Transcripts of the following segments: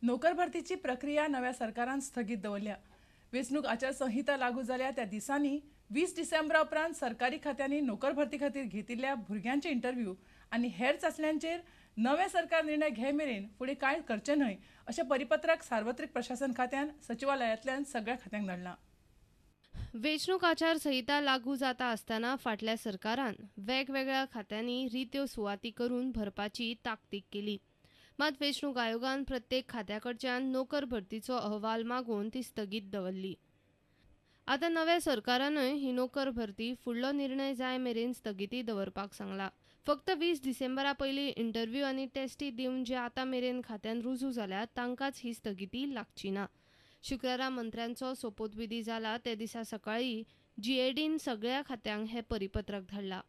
नोकर भरतीची प्रक्रिया नव्या सरकारान स्थगीत दवरल्या. वेंचणूक आचारसंहिता लागू जाल्या त्या दिसांनी 20 डिसेंबरा उपरांत सरकारी खात्यांनी नोकर भरती खातीर घेतिल्ल्या भुरग्यांचे इंटरव्यू आनी हेर चांचण्यांचेर नवें सरकार निर्णय घे मेरेन फुडें कांय करचें न्हय अशें परिपत्रक सार्वत्रिक प्रशासन खात्यान सचिवालयांतल्यान सगळ्या खात्यांक धाडलां. वेंचणूक आचारसंहिता लागू जाता आसतना फाटल्या सरकारान वेगवेगळ्या खात्यांनी रित्यो सुवाती करून भरपाची ताकतीक केली. मात वेंचणूक आयोगान प्रत्येक खात्याकडच्यान नोकर भरतीचो अहवाल मागून ती स्थगीत दवरली. आतां नव्या सरकारानूय ही नोकर भरती फुडलो निर्णय जाय मेरेन स्थगिती दवरपाक सांगला. फक्त 20 डिसेंबरा पयलीं इंटरव्यू आनी टेस्टी दिवन जे आतां मेरेन खात्यान रुजू जाल्यात तांकांच ही स्थगिती लागची ना. शुक्रारा मंत्र्यांचो सोपोतविधी जाला ते दिसा सकाळीं जीएडीन सगळ्या खात्यांक हें परिपत्रक धाडलां.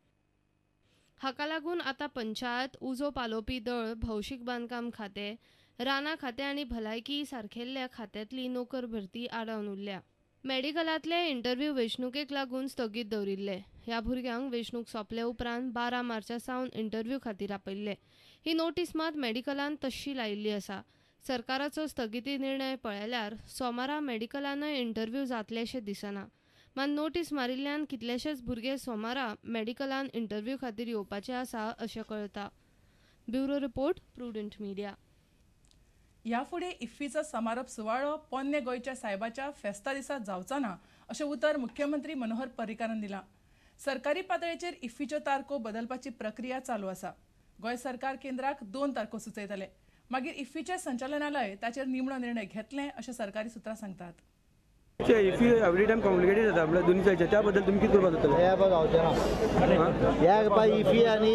हाका लागून आतां पंचायत, उजो पालोवपी दळ, भौशीक बांदकाम खातें, रानां खातें आनी भलायकी सारकेल्ल्या खात्यांतली नोकर भरती आडावन उरल्या. मेडिकलांतले इंटरव्यू वेंचणुकेक लागून स्थगीत दवरिल्ले. ह्या भुरग्यांक वेंचणूक सोंपले उपरांत 12 मार्चा सावन इंटरव्यू खातीर आपयल्ले. ही नोटीस मात मेडिकलान तश्शी लायिल्ली आसा. सरकाराचो स्थगिती निर्णय पळयल्यार सोमारा मेडिकलानय इंटरव्यू जातलेशें दिसना. मात नोटीस मारिल्ल्यान कितलेशेच भुरगे सोमारा मेडिकलान इंटरव्यू खातीर येवपाचे आसा अशें कळटा. Bureau report, Prudent Media. ह्या फुडें इफ्फीचो समारोप सुवाळो पोन्ने गोंयच्या सायबाच्या फेस्ता दिसा जावचो ना अशें उतर मुख्यमंत्री मनोहर पर्रीकारान दिलां. सरकारी पातळेचेर इफ्फीच्यो तारखो बदलपाची प्रक्रिया चालू आसा. गोंय सरकार केंद्राक 2 तारखो सुचयतले, मागीर इफ्फीचें संचालनालय ताचेर निमणो निर्णय घेतलें अशें सरकारी सुत्रां सांगतात. इफ्फी एवरी टायम कॉम्प्लिकेटेड जाता, म्हणल्यार दोनी सायडीचे, त्या बद्दल तुमी कितें करपाक जातलें? ह्या जावचें ना, ह्या इफ्फी आनी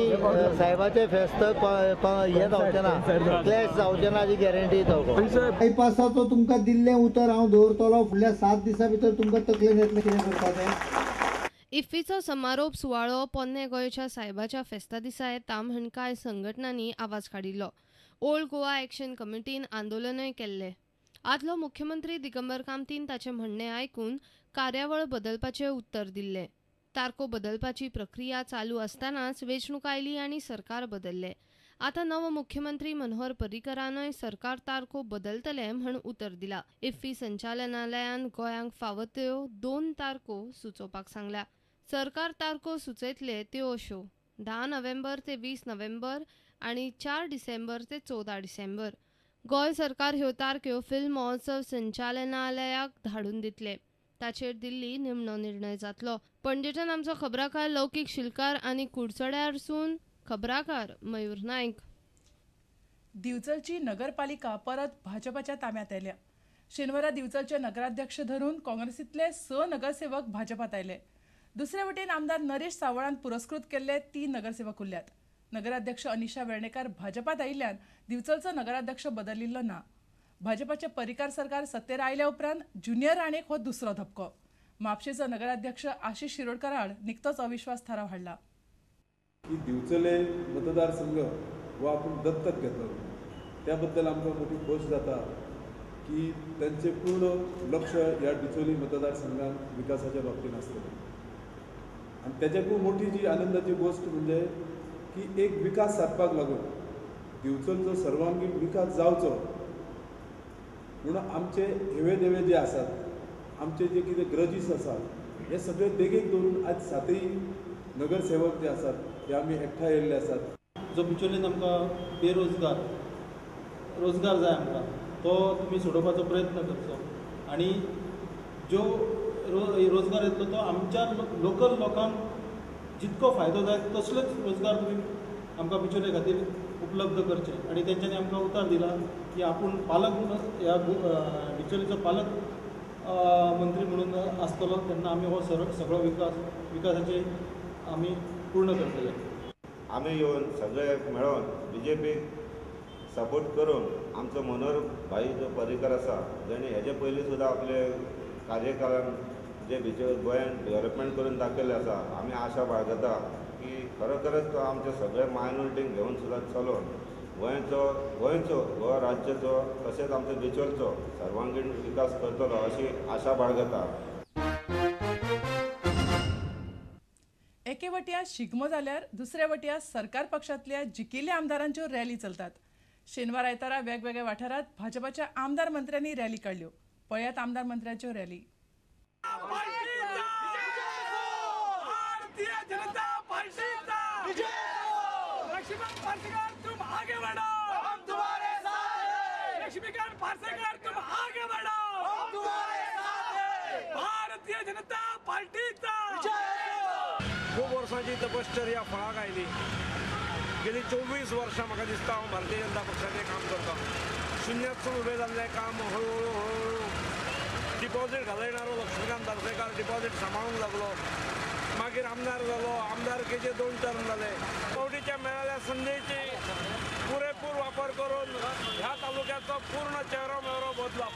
सायबाचें फेस्त हें जावचें ना, क्लॅश जावचें ना हाजी गॅरंटी दिता. बायपासाचो तुमकां दिल्लें उतर हांव दवरतलो, फुडल्या 7 दिसां भितर तुमकां तकलेन येतलें कितें करता तें. इफ्फीचो समारोप सुवाळो पोन्ने गोंयच्या सायबाच्या फेस्ता दिसा येता म्हण कांय संघटनांनी आवाज काडिल्लो. ओल्ड गोवा एक्शन कमिटीन आंदोलनय केल्लें. आदलो मुख्यमंत्री दिगंबर कामतीन ताचें म्हणणें आयकून कार्यावळ बदलपाचें उत्तर दिल्लें. तारखो बदलपाची प्रक्रिया चालू आसतनाच वेंचणूक आयली आनी सरकार बदललें. आतां नवो मुख्यमंत्री मनोहर पर्रीकरानय सरकार तारखो बदलतले म्हण उतर दिला. इफ्फी संचालनालयान गोंयांक फावो त्यो 2 तारखो सुचोवपाक सांगल्या. सरकार तारखो सुचयतले त्यो अश्यो 10 नोव्हेंबर ते 20 नोव्हेंबर आनी 4 डिसेंबर ते 14 डिसेंबर. गोंय सरकार ह्यो तारख्यो फिल्म महोत्सव संचालनालयाक धाडून दितले. ताचेर दिल्ली निमणो निर्णय जातलो. पणजेच्यान आमचो खबराकार लौकीक शिलकार आनी कुडचड्यारसून खबराकार मयूर नायक. दिवचलची नगरपालिका परत भाजपाच्या ताब्यात आयल्या. शेनवारा दिवचलचे नगराध्यक्ष धरून काँग्रेसींतले 6 नगरसेवक भाजपात आयले. दुसरे वटेन आमदार नरेश सावळान पुरस्कृत केल्ले 3 नगरसेवक उरल्यात. नगराध्यक्ष अनिशा वेर्णेकार भाजपात आयिल्ल्यान दिवचलचो नगराध्यक्ष बदलिल्लो ना. भाजपाचे पर्रीकार सरकार सत्तेर आयल्या उपरांत ज्युनियर राणेक हो दुसरो धपको. म्हापशेचो नगराध्यक्ष आशिष शिरोडकर आड निकतोच अविश्वास थाराव हाडला. की दिवचले मतदारसंघ हो आपूण दत्तक घेतलो त्याबद्दल आमकां मोठी खोस जाता की तांचे पूर्ण लक्ष ह्या डिचोली मतदारसंघान विकासाच्या बाबतीन आसतलें. आनी तेच्याकूय मोठी जी आनंदाची गोश्ट म्हणजे की एक विकास सादपाक लागून दिवचलचो सर्वांगीण विकास जावचो म्हणून आमचे हेवे देवे जे आसात, आमचे जे कितें ग्रजीस आसात, हे सगळे देगेक दवरून आज 7 नगरसेवक जे आसात हे आमी एकठांय येयल्ले आसात. जो बिचोलीन आमकां बेरोजगार रोजगार जाय आमकां, तो तुमी सोडोवपाचो प्रयत्न करचो आनी जो रोजगार येतलो तो आमच्या लोकल लोकांक जितको फायदो जाय तसलेच रोजगार तुमी आमकां बिचोले खातीर उपलब्ध करचे. आनी तेंच्यांनी आमकां उतर दिला की आपूण पालक ह्या बिचोलीचो पालक मंत्री म्हणून आसतलो तेन्ना आमी हो सगळो विकासाचे आमी पूर्ण करतले. आमी येवन सगळे मेळोन बीजेपीक सपोर्ट करून आमचो मनोहर भाई जो पर्रीकर आसा, जेणे हेजे पयलीं सुद्दां आपले कार्यकाळान जे गोंयान डेव्हलपमेंट करून दाखयल्लें आसा, आमी आशा बाळगता की खरोखरच तो आमच्या सगळे मायनॉरिटींक घेवन सुद्दां चलोवन गोंयचो गोवा राज्याचो तशेंच आमचो बिचोलचो सर्वांगीण विकास करतलो अशी आशा बाळगता. एके वटयां शिगमो जाल्यार दुसऱ्या वटयां सरकार पक्षांतल्या जिखिल्ल्या आमदारांच्यो रॅली चलतात. शेनवार आयतारा वेगवेगळ्या वाठारात भाजपाच्या आमदार मंत्र्यांनी रॅली काडल्यो. पळयात आमदार मंत्र्यांच्यो रॅली. भारतीय जनता पार्टीचा लक्ष्मीकांत पार्सेकर तुम आगे बढ़ो, हम तुम्हारे साथ हैं. लक्ष्मीकांत पार्सेकर तुम आगे बढ़ो, हम तुम्हारे साथ हैं. भारतीय जनता पार्टीचा खूब वर्सांची तपश्चर्या फळाक आयली. गेली 24 वर्सां म्हाका दिसता हांव भारतीय जनता पक्षाचें काम करता. शुन्यांतसून उबें जाल्लें काम हळूहळू हळूहळू डिपॉझीट घालयणारो लक्ष्मीकांत पार्सेकार डिपॉझीट सांबाळूंक लागलो. मागीर आमदार जालो. आमदारकेचे 2 टर्म जाले. फावटीच्या मेळिल्ल्या संदीची पुरेपूर वापर करून ह्या तालुक्याचो पूर्ण चेहरो मेहरो बदलप.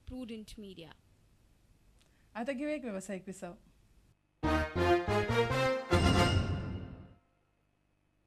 Prudent Media. आता घेऊया एक व्यावसायिक विसव.